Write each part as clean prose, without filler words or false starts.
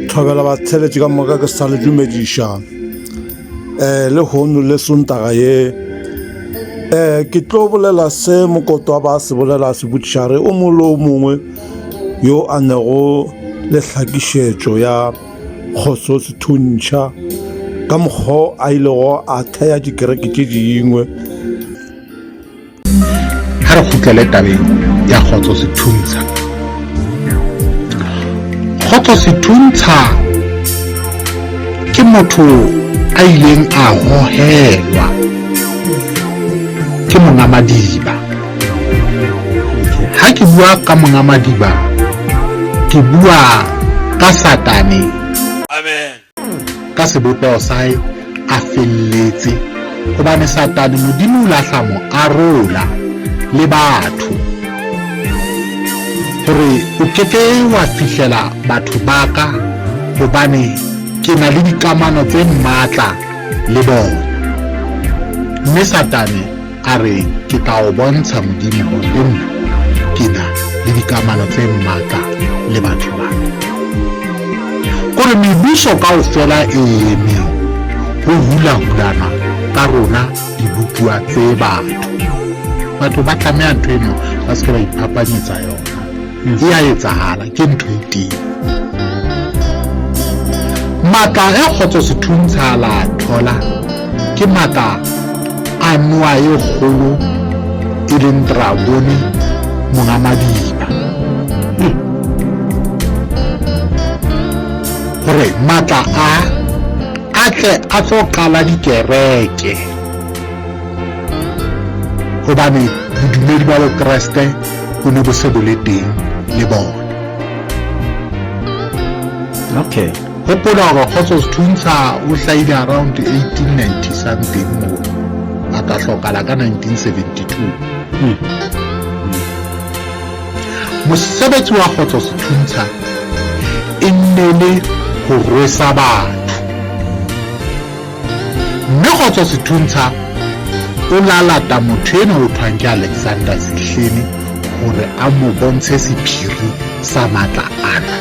Thobela batheletši ka moka ke sa le dumediša lehono le Sontaga ye. Ke tlo bolela se mokoto wa ba se bolela se botšiša re o mongwe le o mongwe yo a nego le hlakišetšo ya kgoso sethuntšha ka mokgwa a ilego a thea dikereke tše dingwe. Ha re kgutlele tabeng ya Kgotso Sethuntsha. Kgotso Sethuntsha ke motho a ileng a hohelwa ke monga madiba. Ha ke bua ka monga madiba, ke bua ka Satane. Amen. Ka sebopeho sa hae a felletse, hobane Satane Modimo o lahla mo arola le batho, hore o ke ke wa fihlela batho ba ka, hobane ke na le dikamano tse matla le bona. Mme Satane A re, Ke tla o bontsha, Modimo, hore le nna ke na le dikamano tse matla le batho bana. Kore mebuso kaofela e emeng ho hula-hulana ka rona dibopuwa tse batho. Batho ba tlameha ntho eno ba se ke ba iphapanyetsa yona. E a etsahala, ke ntho e teng. Matla e kgotso sethuntsha la thola ke matla a noa e kgolo e leng dragone monga madiba. Hore matla a a tle a tlo qala dikereke hobane bodumedi ba Bokreste bo ne bo se bo le teng le bona. Okay. Hopola hore Kgotso Sethuntsha o hlahile around 1890 something moo a ka hlokala ka 1972. Mosebetsi wa Kgotso Sethuntsha e nne le ho rwesa batho. Mme Kgotso Sethuntsha o la lata motho enwa o thwang ke Alexander Sehlene hore a mo bontshe sephiri sa matla ana.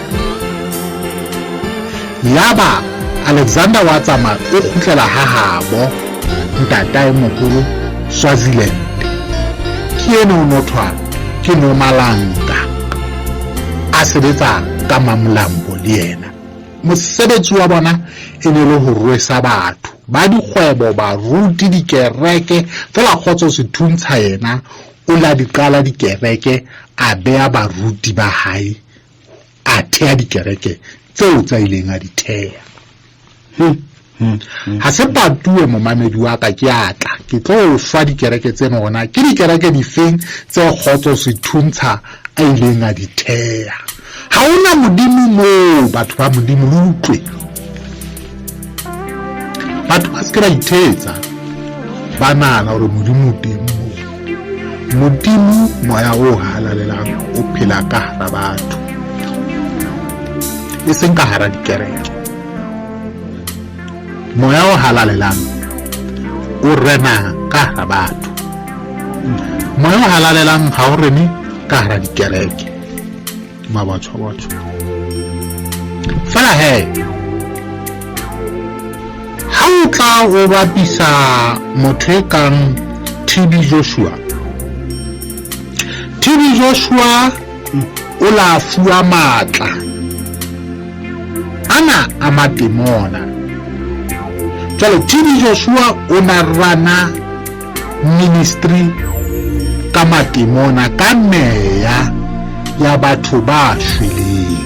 Yaba Alexander wa tsamaya o kgutlela ha habo ntatae moholo Swaziland. Ke eno o no thwa ke Nomalanga a sebetsa ka Mamlambo le yena. Mosebetsi wa bona e ne le ho rwesa batho ba dikgwebo, baruti, dikereke, fela Kgotso Sethuntsha yena o la di qala dikereke, a beha baruti ba hae, a thea dikereke tseo tsa ileng a di thea. Ha se patuwe momamedi wa ka, ke a tla ke tlo o fa dikereke tseno hore na ke dikereke difeng tse Kgotso Sethuntsha a ileng a di thea. Ha hona Modimo moo, batho ba Modimo le utlwe. Batho ba se ke ba ithetsa, ba nahana hore Modimo o teng moo. Modimo, moya o halalelang, o phela ka hara batho, e seng ka hara dikereke. Moya o halalelang o rena ka hara batho. Moya o halalelang ha o rene ka hara dikereke. Mabatshwabatsho. Fela he, ha o tla o bapisa motho e kang TB Joshua, TB Joshua o la fuwa matla ana a matemona. Jwale TB Joshua o na rana ministry ka matemona, ka meya ya batho ba shweleng,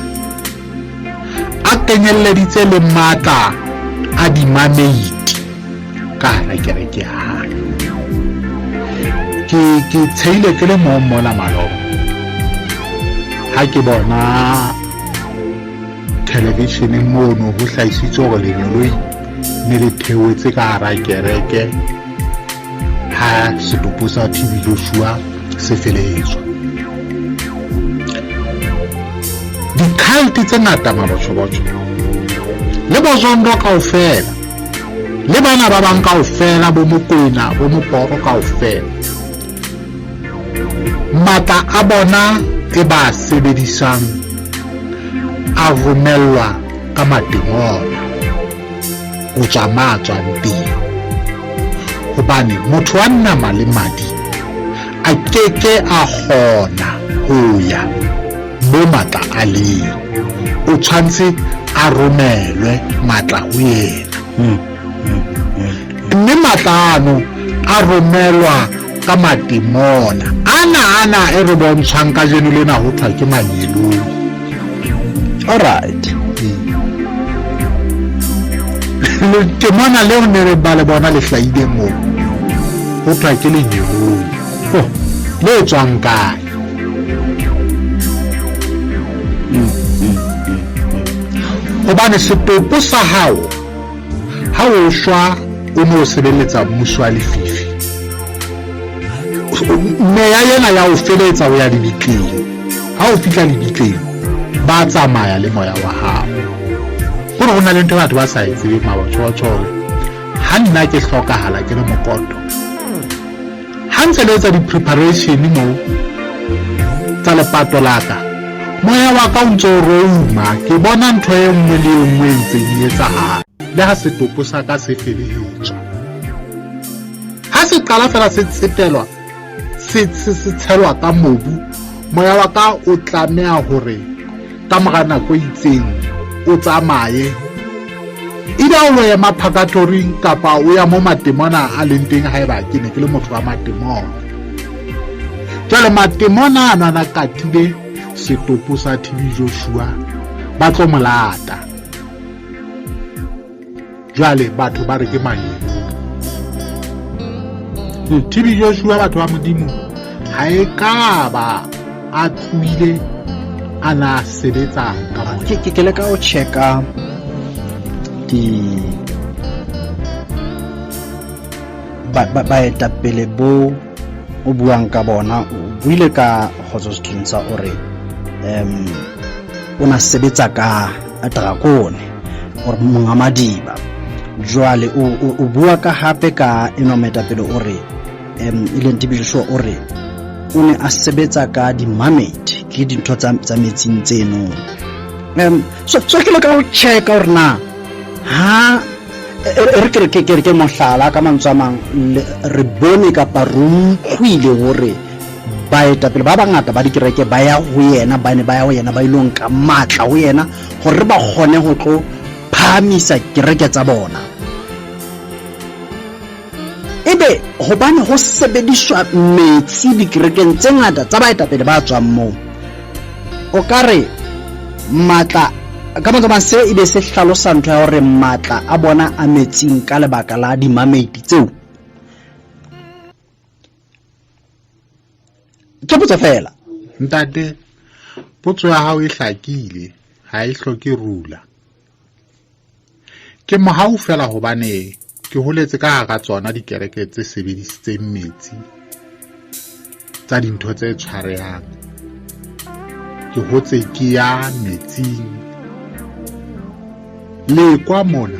a kenyelleditse le matla a dimameiti ka hara kereke ya hae. Ke ke tsheile ke le mong mona maloba ha ke bona television mono ho hlahisitswe hore lengeloi ne le theohetse ka hara kereke ha setopo sa TB Joshua se felehetswa. Di-cult tse ngata mabotjhobotjho le bozondo kaofela le bana ba bang kaofela, bo Mokwena, bo Moporo kaofela, matla a bona e ba sebedisang a romellwa ka matemona ho tswa ma tswang teng hobane motho wa nama le madi a ke ke a kgona ho ya mo matla a leng o tshwanetse a romelwe matla ho yena hmm. mme matla ano a romelwa ka matemona ana ana e re bontshwang ka jeno lena ho thwa ke mangeloi alright letemona leo ne re ba le bona le hlahileng moo ho thwa ke lengeloi oh, le tswang kae hobane setopo sa hao ha o shwa o ne o sebeletsa mmuso wa lefifi meya ena ya o feletsa o ya lebitleng ha o fihla lebitleng ba tsamaya le moya wa hao gore go na le ntho batho ba sa e tsebeng mabatshwatsho gore ha nna ke hlokahala ke le mokoto ha ntse le etsa di-preparation mo tsa lepato la ka moya wa ka o ntse o rouma ke bona ntho e nngwe le e nngwe e ntseng e etsahala le ha setopo sa ka se felehetswa ha se qala fela se tsetelwa se se tshelwa ka mobu moya wa ka o tlameha hore ka mora nako e itseng o tsamaye ebe o lo ema phakatoring kapa o ya mo matemona a leng teng haeba ke ne ke le motho wa matemona jwale matemona a nana katile setopo sa TB Joshua ba tlo molata jwale batho ba re ke manyelo hmm. TB Joshua batho ba modimo ha e ka ba a tlohile a na sebetsa ka ke ke leka o checka di baetapele bo o buang ka bona o buile ka kgotso Sethuntsa o re um o na sebetsa ka drakone or monga madiba jwale o bua ka hape ka enwa moetapele o re um e leng TB Joshua o re o ne a sebetsa ka di-mermaid ke dintho tsa metsing tseno um so ke leka go checka gore na ha e re ke ke ke mohlala ka mantswe a mang re bone kapa re utlwile gore baetapele ba bangata ba dikereke ba ya ho yena ba ne ba ya ho yena ba ilo nka matla ho yena gore ba kgone go tlo phahamisa kereke tsa bona ebe hobane ho sebediswa metsi dikerekeng tse ngata tsa baetapele ba tswang moo o ka re matla ka mantswe mang se ebe se hlalosa ntho ya hore matla a bona a metsing ka lebaka la dimameiti tseo ke potso fela ntate potso ya hao e hlakile ha e hloke rula Ke mohau feela hobane ke holetse ka hara tsona dikereke tse sebedisitseng metsi tsa dintho tse tshwarehang. Ke hotse ke ya metsing. Lekwa mona.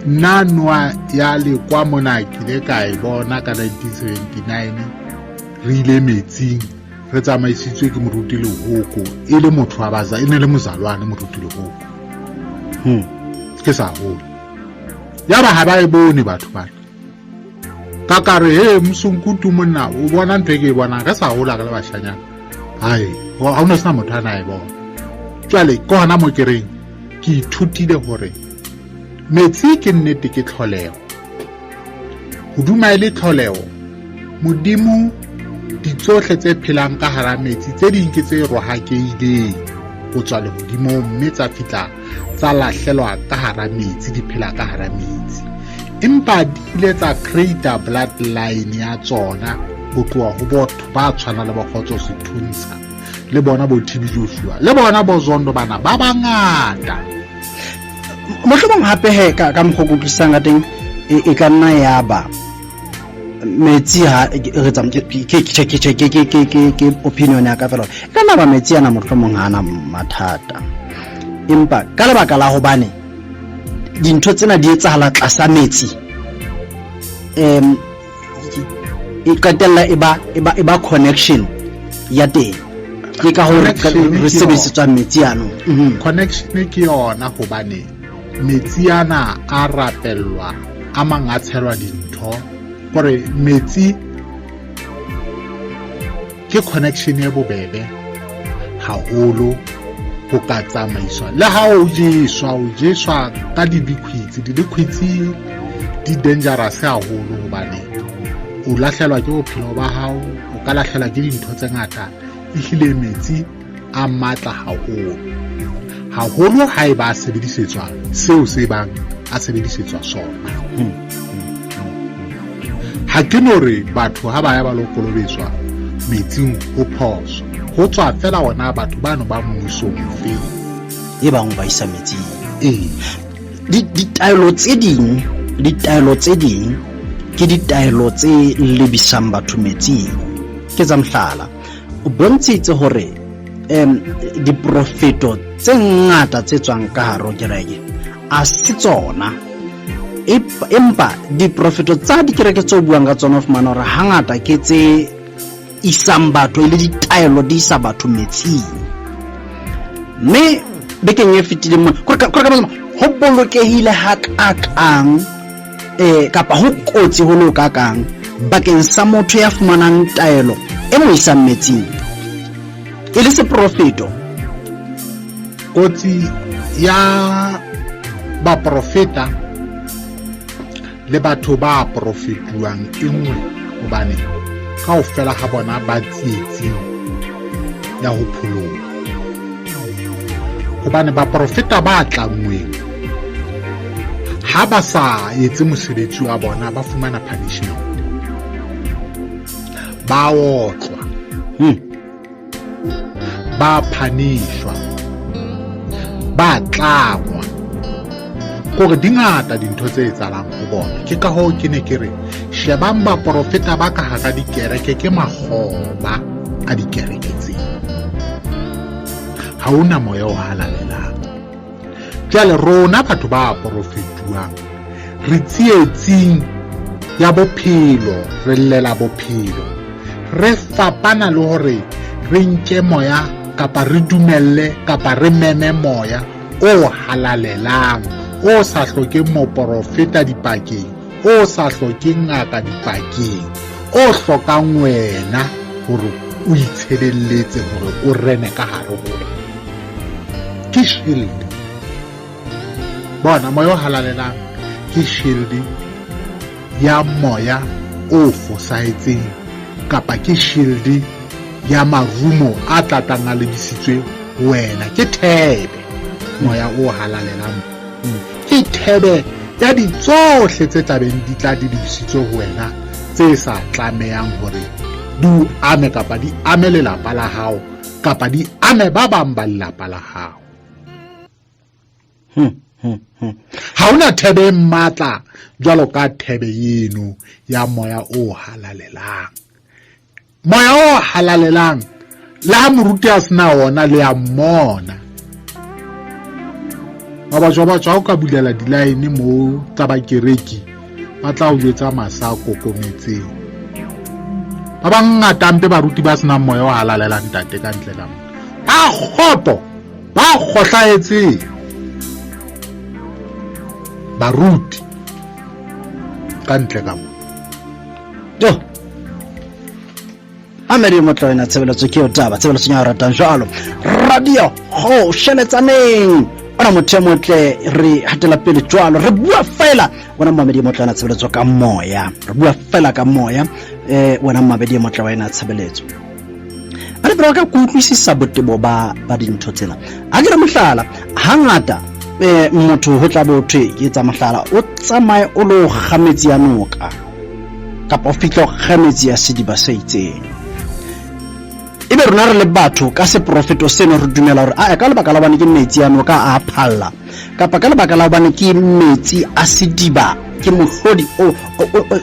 Nna noa ya lekwa mona ke ile ka e bona ka 1979 re ile metsing re tsamaisitswe ke moruti lehoko e le motho wa baza e ne le mozalwane moruti lehoko hmm. ke sa hole yaba ha ba e bone batho bana ka ka re he mosunkutu monna o bona ntho e ke e bonang re sa hola re le bashanyana hai ga o ne sena motho a na e bona jwale ke gona mo ke reng ke ithutile gore metsi ke nnete ke tlholego Hoduma e le tlholeho, Modimo ditsohle tse phelang ka hara metsi tse ding ke tse rohakehileng ho tswa lehodimong mme tsa fihla tsa lahlelwa ka hara metsi di phela ka hara metsi empa di ile tsa create bloodline ya tsona ho tloha ho botho ba tshwana le bokgotso sethuntsha le bona bo TB Joshua le bona bo Zondo bana ba bangata mohlomong hape he ka ka mokgwa ke utlwisisang ka teng e, e ka nna ya ba metsi ha re tsam ke ke ke ke ke ke ke ke opinion ya ka fela e ka nna ba metsi ana mohlomong ha ana mathata empa ka lebaka la hobane dintho tsena di etsahala tlasa metsi um e qetella e ba e ba e ba connection ya teng Ke ka hoo re sebedisetswang metsi ano. Mhm. Connection ke yona hobane metsi ana a rapellwa, a mang a tshelwa dintho kore metsi ke connection e bobebe haholo ho ka tsamaiswa le ha o jeswa o jeswa ka di-liquids di-liquids di dangerous haholo hobane o lahlelwa ke bophelo ba hao o ka lahlelwa ke dintho tse ngata ehlile metsi a matla haholo haholo ha e ba a sebedisetswa seo se bang a sebedisetswa sona hmm. ha ke no re batho ha ba ya ba lo kolobetswa metsing ho phoso ho tswa fela ona batho bano ba mmusong ofe e bang ba isa metsing ee ditaelo tse ding ditaelo tse ding ke ditaelo tse lebisang batho metsing ke tsa mohlala o bontshitse hore um diprofeto tse ngata tse tswang ka hare ho kereke a se tsona empa diprofeto tsa dikereke tse o buang ka tsona o fumana hore hangata ke tse isang batho e le ditaelo di isa batho metsing mme bekeng e fetileng mona kore ka ho bolokehile hakakang eh kapa ho kotsi ho le kakang bakeng sa motho ya fumanang taelo e mo isang metsing e le seprofeto kotsi ya baprofeta le batho ba profetuwang e nngwe hobane kaofela ha bona ba tsietsing ya ho pholoha hobane baprofeta ba tlanngweng ha ba sa etse mosebetsi wa bona ba fumana punishment ba otlwa hmm. ba phanishwa ba tlangwa kore di ngata dintho tse etsalang ho bona ke ka hoo ke ne ke re shebang baporofeta ba ka hara dikereke ke makgoba a dikereke tseo ha ona moya o halalelang Jwale rona batho ba porofetuwang re tsietsing ya bophelo, re llela bophelo. Re fapana le hore re nke moya kapa re dumelle kapa re meme moya o halalelang o sa hlokeng moporofeta dipakeng, o sa hlokeng ngaka dipakeng, o hlokang wena hore o itshebelletse hore o rene ka hare ho wena. Ke shield. Bona moya o halalelang ke shield ya moya o fosahetseng kapa ke shield ya marumo a tlatlang a lebisitswe ho wena. Ke thebe moya o halalelang. Ke thebe ya ditsohle tse tlabeng di tla di lebisitswe ho wena tse sa tlamehang hore di o ame kapa di ame lelapa la hao kapa di ame ba bang ba lelapa la hao. Hmm, hmm, hmm. Ha hona thebe e matla jwalo ka thebe eno ya moya o halalelang. Moya o halalelang le ha moruti a sena ona le a mmona. Babatjwa batjwa o ka bulela dilaene mo tsa bakereki ba tla o jwetsa masa a kokometseng. Ba bangata mpe baruti ba senang moya o halalelang ntate ka ntle ka mo. Ba kgopo, ba kgohlahetseng. Baruti ka ntle ka mo. Jo. Amedi motlo ena tshebeletso ke taba tshebeletso ya ratang jwalo radio go sheletsaneng ona motho motle re hatela pele jwalo re bua fela wena mmamedi motlo ena tshebeletso ka moya re bua fela ka moya eh wena mmamedi motlo wa ena tshebeletso a re ka kutlwisisa botebo ba ba dintho tsena a ke re mohlala hangata eh motho ho tla bo thwe ke tsa mohlala o tsamaye o lo kga metsi ya noka kapa o fitlha o kga metsi ya sediba se itseng ebe rona re le batho ka seprofeto seno re dumela gore a ka lebaka la bane ke metsi a noka a phalla kapa ka lebaka la bane ke metsi a sediba ke mohlodi o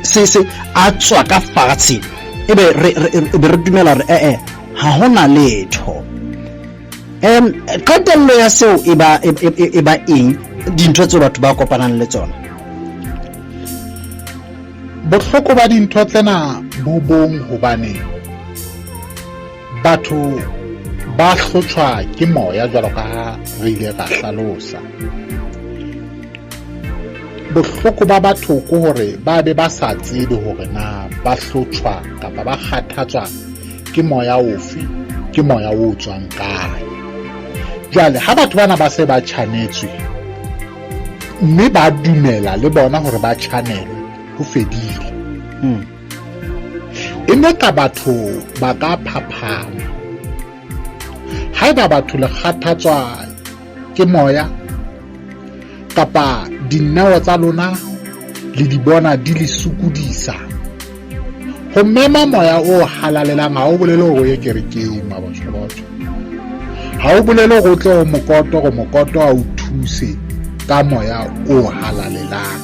se se a tswa ka fatshe ebe re re re dumela gore ee ha hona letho um qetello ya seo e ba e, e, e ba eng dintho tseo batho ba kopanang le tsona Bohloko ba dintho tsena bo bong hobane batho Ba hlotshwa ke moya jwalo ka ha re ile ra hlalosa. Bohloko ba batho ke hore ba be ba sa tsebe hore na ba hlotshwa kapa ba kgathatswa ke moya ofe, ke moya o tswang kae. Jwale ha batho bana ba se ba tjhanetswe mme ba dumela le bona hore ba tjhanelwe, ho fedile. E ne ka batho ba ka phaphama. Haeba batho le kgathatswa ke moya kapa dineo tsa lona le di bona di le sokodisa, ho mema moya o halalelang ha o bolele hore o ye kerekeng, mabotjhobotjho. Ha o bolele hore o tle ho mokoto, hore mokoto a o thuse ka moya o halalelang.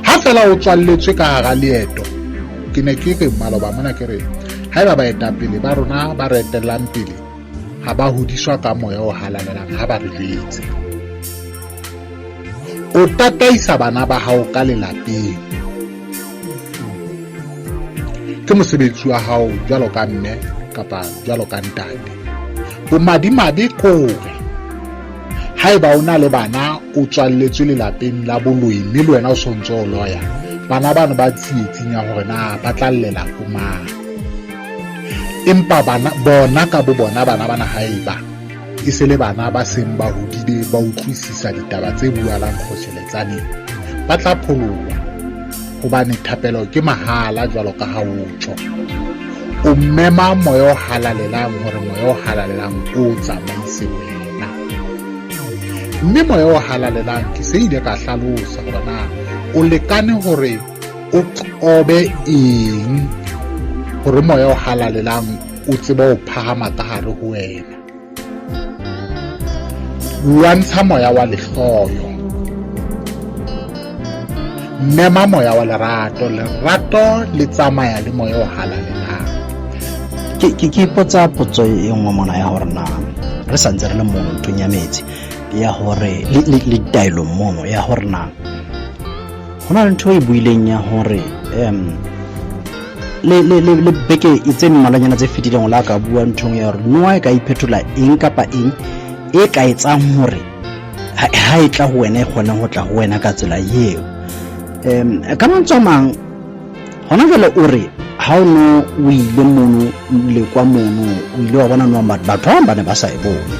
Ha fela o tswalletswe ka hara leeto, ke ne ke re maloba mona ke re haeba baetapele ba rona ba re etellang pele ha ba hodiswa ka moya o halalelang, ha ba re jwetse. O tataisa bana ba hao ka lelapeng. Ke mosebetsi wa hao jwalo ka mme kapa jwalo ka ntate. Bomadimabe kore haeba o na le bana o tswalletswe lelapeng la boloi mme le wena o sontse o loya, bana bano ba tsietsing ya hore na ba tla llela ho mang. Empa bana bona ka bo bona bana bana haeba e se le bana ba seng ba hodile ba utlwisisa ditaba tse bualang kgosheletsaneng, ba tla pholoha hobane thapelo ke mahala jwalo ka ha o tjho. O mema moya o halalelang hore moya o halalelang o tsamaise wena. Mme moya o halalelang ke se ile ka hlalosa hore na o lekane hore o qobe eng hore moya o halalelang o tsebe ho phahama ka hare ho wena. Lwantsha moya wa lehloyo. Mema moya wa lerato. Lerato le tsamaya le moya o halalelang. Ke ke ipotsa potso e nngwe mona ya hore na re sa ntse re le mono nthong ya metsi ya hore le ditaelong mono ya hore na ho na le ntho e buileng ya hore le le le le beke tse mmalwanyana tse fetileng o la ka bua nthong ya hore noa e ka iphetola eng kapa eng e ka etsang hore ha e tla ho wena e kgone ho tla ho wena ka tsela eo. Ka mantswe a mang hona jwale o re ha o no o ile mono le kwa mono o ile wa bona noa batho ba bang ba ne ba sa e bone,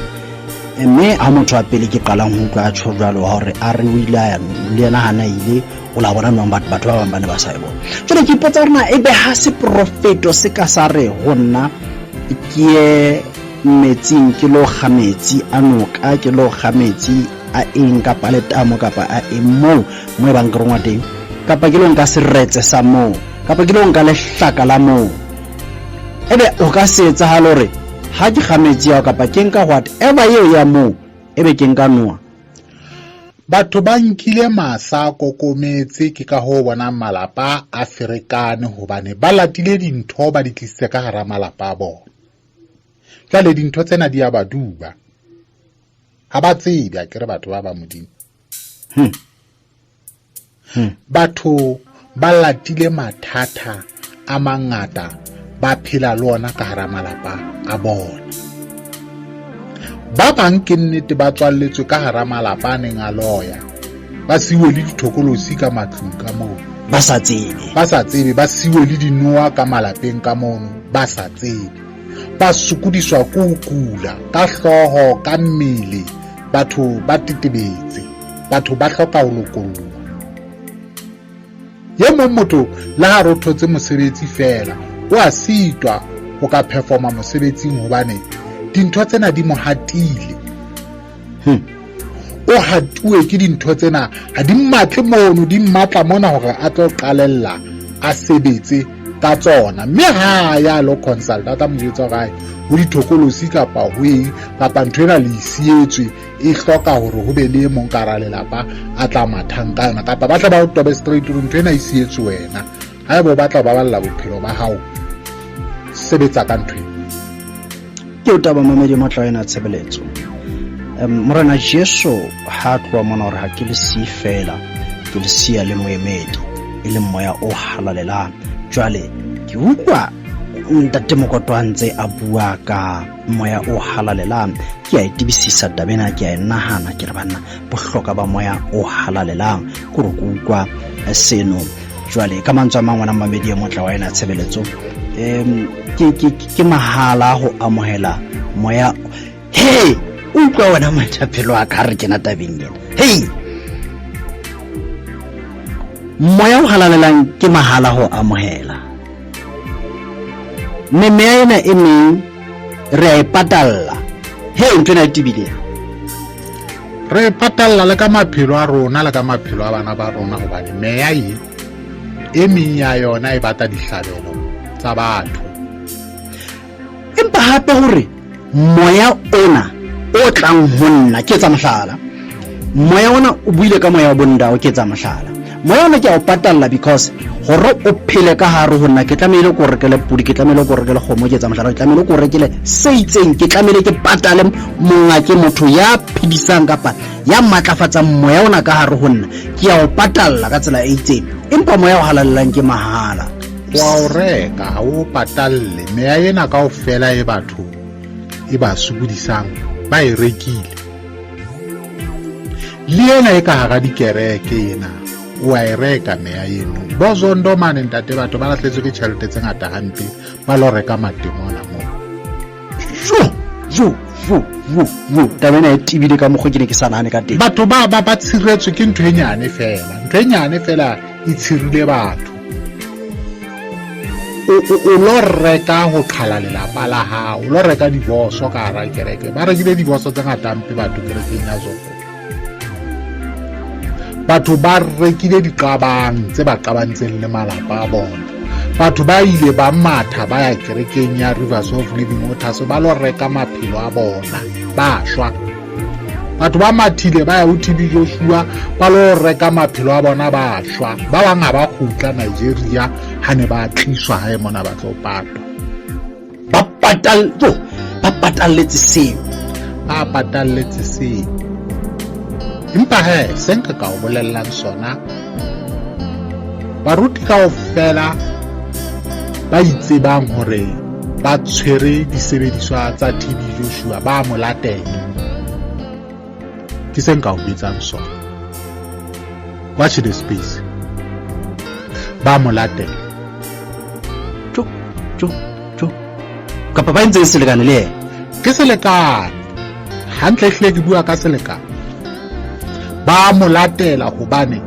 mme ha motho wa pele ke qalang ho utlwa a tjho jwalo wa hore a re o ile a ya le yena hana ile o la bona nwang batho ba bang ba ne ba sa e bone. Jwale ke ipotsa hore na ebe ha seprofeto se ka sa re ho nna ke ye metsing ke lo kga metsi a noka, ke lo kga metsi a eng kapa letamo kapa a eng moo mo e bang ke rongwa teng, kapa ke lo nka seretse sa moo, kapa ke lo nka lehlaka la moo, ebe o ka se etsahale hore ha ke kga metsi ao kapa ke nka whatever eo ya moo ebe ke nka noa. Batho ba nkile masa a kokometse, ke ka hoo bonang malapa a ferekane hobane ba latile dintho ba di tlisitse ka hara malapa a bona. Jwale dintho tsena di a ba duba. Ha ba tsebe akere batho ba ba Modimo. Batho ba latile mathata a mangata ba phela le ona ka hara malapa a bona. Ba bang ke nnete ba tswalletswe ka hara malapa a neng a loya, ba siwe le dithokolosi ka matlung ka moo. Ba sa tsebe. Ba sa tsebe, ba siwe le dinoa ka malapeng ka mono, ba sa tsebe. Ba sokodiswa ke ho kula, ka hlooho, ka mmele, batho ba tetebetse, batho ba hloka ho lokollwa. Ye mong motho le ha re o thotse mosebetsi feela, o a sitwa ho ka performa mosebetsing hobane dintho tsena di mo hatile. O hatuwe ke dintho tsena, ha di mmatle mono, di mmatla mona hore a tlo qalella a sebetse ka tsona. Mme ha ya lo consult, a tla mo jwetsa hore ai, ho dithokolosi kapa ho eng, kapa ntho ena le e sietswe, e hloka hore ho be le e mong ka hara lelapa a tla mathang ka yona, kapa ba tla ba o tobe straight hore ntho ena e sietswe wena. Haeba o batla ho baballa bophelo ba hao, sebetsa ka ntho ena. Ke o taba mamedi matla ena tshebeletso. Morena Jesu ha tloha mona hore ha ke le siye fela, ke le siya le moemedi, e leng moya o halalelang. Jwale ke utlwa Ntate Mokoto a ntse a bua ka moya o halalelang, ke a e tebisisa taba ena, ke a e nahana, ke re banna bohloka ba moya o halalelang ke gore ke utlwa seno. Jwale ka mantswe a mang, wena mamedi e motla wa ena tshebeletso, um ke mahala ho amohela moya. He, utlwa wena moetapelo a ka re kena tabeng ena. Hei, moya o halalelang ke mahala ho amohela, mme meya ena e meng re a e patalla. He, ntho ena e tebileng. Re e patalla le ka maphelo a rona le ka maphelo a bana ba rona, hobane meya e e meng ya yona e batla dihlabelo tsa batho. Empa hape hore moya ona o tlang ho nna, ke etsa mohlala, moya ona o buile ka moya wa bondao, ke etsa mohlala, moya ona ke a o patalla because hore o phele ka hare ho nna ke tlamehile ko rekele podi, ke tlamehile ko rekele kgomo, ke etsa mohlala, ke tlamehile ko rekele se itseng, ke tlamehile ke patale monga, ke motho ya phedisang kapa ya matlafatsang moya ona ka hare ho nna, ke a o patalla ka tsela e itseng. Empa moya o halalelang ke mahala. Wa o reka, ha o patalle. Meya ena kaofela e batho e ba sokodisang ba e rekile. Le ena e ka hara dikereke ena o a e reka meya eno. Bozondo mane ntate, batho ba lahletswe ke tjhelete tse ngata hampe, ba lo reka matemona moo. Jo jo jo jo jo, taba ena e tebile ka mokgwa ke ne ke sa nahane ka teng. Batho ba ba ba tshiretswe ke ntho e nyane fela, ntho e nyane fela e tshirile batho. O lo reka ho qhala lelapa la hao, o lo reka diboso ka hara kereke. Ba rekile diboso tse ngata mpe batho kerekeng ya Zondo. Batho ba rekile diqabang tse ba qabantseng le malapa a bona. Batho ba ile ba matha ba ya kerekeng ya Rivers of Living Waters ba lo reka maphelo a bona, ba shwa. Batho ba mathile ba ya ho TB Joshua ba lo reka maphelo a bona, ba shwa. Ba bang ha ba kgutla Nigeria ha ne ba tliswa hae mona ba tlo patwa. Ba ba patalletse seo. Ba patalletse seo. Empa he, se nka ka o bolellang sona, baruti kaofela ba itsebang hore ba tshwere disebediswa tsa TB Joshua ba mo latela. Ke se nka o bitsang sona. Watch the space. Ba mo latela. Jo, jo, jo. Kapa ba entse selekane le yena? Ke selekane. Hantle ehlile ke bua ka selekane. Ba mo latela hobane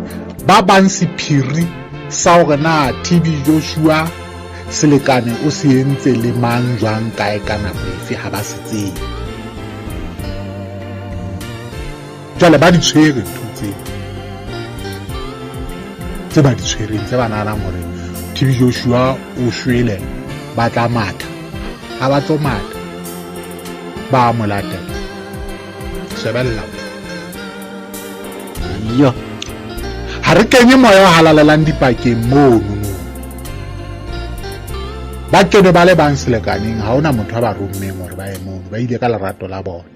ba bang sephiri sa hore na TB Joshua selekane o se entse le mang jwang kae ka nako efe ha ba se tsebe. Jwale ba di tshwere ntho tseo tse ba di tshwereng, tse ba nahanang hore TB Joshua o shwele, ba tla matha. Ha ba tlo matha, ba mo latela. Shebella. Yo. Ha re kenye moya o halalelang dipakeng mono no. Ba kene ba le bang selekaneng, ha hona motho a ba rommeng hore ba ye mono, ba ile ka lerato la bona.